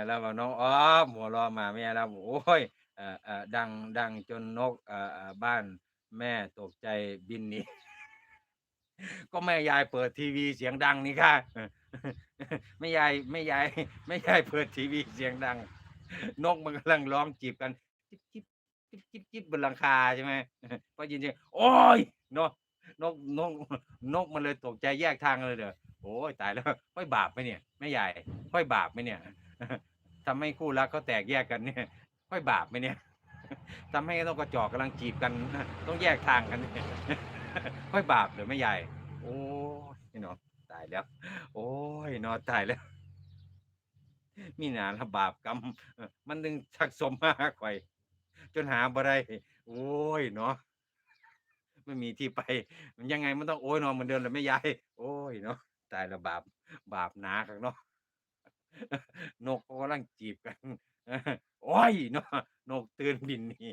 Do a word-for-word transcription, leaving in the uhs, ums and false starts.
แล้วว่าน้องออฟหัวเราะมาแม่แล้ว โอ้ย เอ่อ เอ่อ ดัง ดังจนนก เอ่อ เอ่อ บ้านแม่ตกใจบินหนี ก็แม่ยายเปิดทีวีเสียงดังนี่ค่ะ แม่ยาย แม่ยาย แม่ยายเปิดทีวีเสียงดัง นกมันกำลังร้องจีบกัน จิบจิบ จิบจิบ จิบบนหลังคาใช่ไหม พอยินเสียง โอ้ย เนาะ นก นก นกมันเลยตกใจแยกทางเลยเด้อ โอ้ย ตายแล้ว ค่อยบาปไหมเนี่ย แม่ยาย ค่อยบาปไหมเนี่ย ทำให้คู่รักเขาแตกแยกกันเนี่ย ค่อยบาปไหมเนี่ย ทำให้นกกระจอกกำลังจีบกัน ต้องแยกทางกันเนี่ย ค่อยบาปเหรอแม่ยาย โอ้ย เนาะ ตายแล้ว โอ้ย เนาะ ตายแล้ว มีหน้าละบาปกรรม เออ มันถึงสะสมมาหาข่อย จนหาบ่ได้ โอ้ย เนาะ ไม่มีที่ไป มันยังไงมันต้องโอ้ยเนาะเหมือนเดิมแหละแม่ยาย โอ้ย เนาะ ตายแล้วบาป บาปหนาคักเนาะ นกเขากำลังจีบกัน โอ้ย เนาะ นกตื่นบินหนี